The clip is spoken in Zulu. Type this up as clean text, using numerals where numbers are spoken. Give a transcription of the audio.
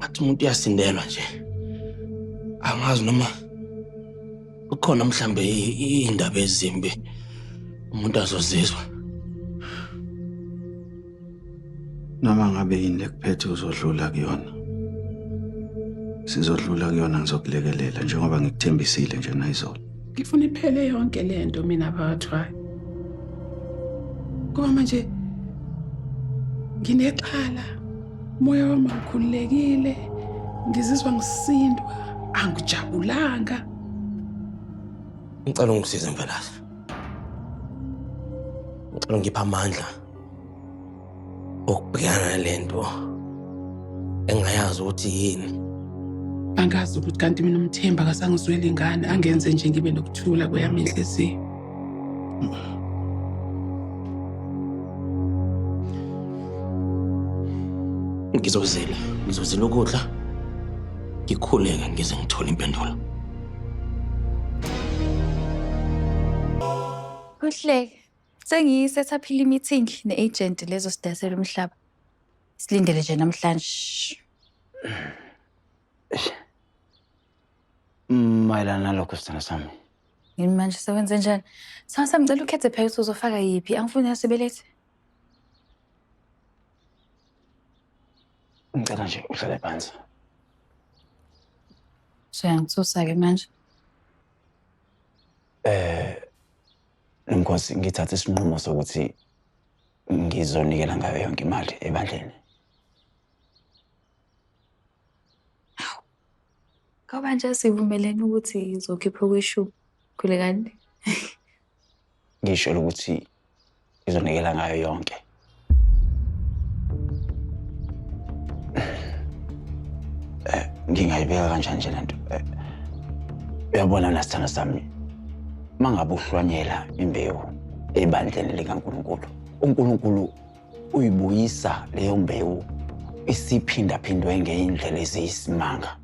Athi umuntu uyasindelwa nje. Angazi noma kukhona mhlambe iy'ndaba ezimbi umuntu azozizwa. Noma ngabe yini lekuphethe uzodlula kuyona. Sizodlula kuyona ngizokulekelela njengoba ngikuthembisile nje nayizolo. Ngifuna iphele yonke lento mina phakathwayo. Ngoba manje nginexhala, umoya wami awukhululekile, ngizizwa ngisindwa, angijabulanga. Ngicela ungisize Mvelase. Ngicela ungiphe amandla okubhekana nalento engayazi ukuthi yini. Angazi ukuthi kanti mina umthemba akasangizweli ingane angenze nje ngibe nokuthula kweyami inhliziyo. Ngizozila, ngizozila ukudla. Ngikhuleke ngize ngithole impendulo. Kuhleke. Sengiyisethaphile i-meeting ne-agent lezo sidayisela umhlaba. Silindele nje namhlanje. Mayelana nalokho sithando sami. Yini manje sewenze njani? Sithando sami ngicela ukhethe phela ukuthi uzofaka yiphi. Angifuni yasibelethe. Ngicela nje uhlale phansi. Usuyangithusa-ke manje. Eh Nkosi ngithathe isinqumo sokuthi ngizonikela ngayo yonke imali ebandleni. Ngoba nje sivumelene ukuthi ngizokhipha okweshumi. Khulekani. Ngisho ukuthi ngizonikela ngayo yonke. Eh, ngingayibeka kanjani nje lento? Eh, uyabona wena sithando sami, uma ngabe uhlwanyela imbewu ebandleni likaNkulunkulu, uNkulunkulu uyibuyisa leyo mbewu isiphindaphindwe ngey'ndlela eziyisimanga.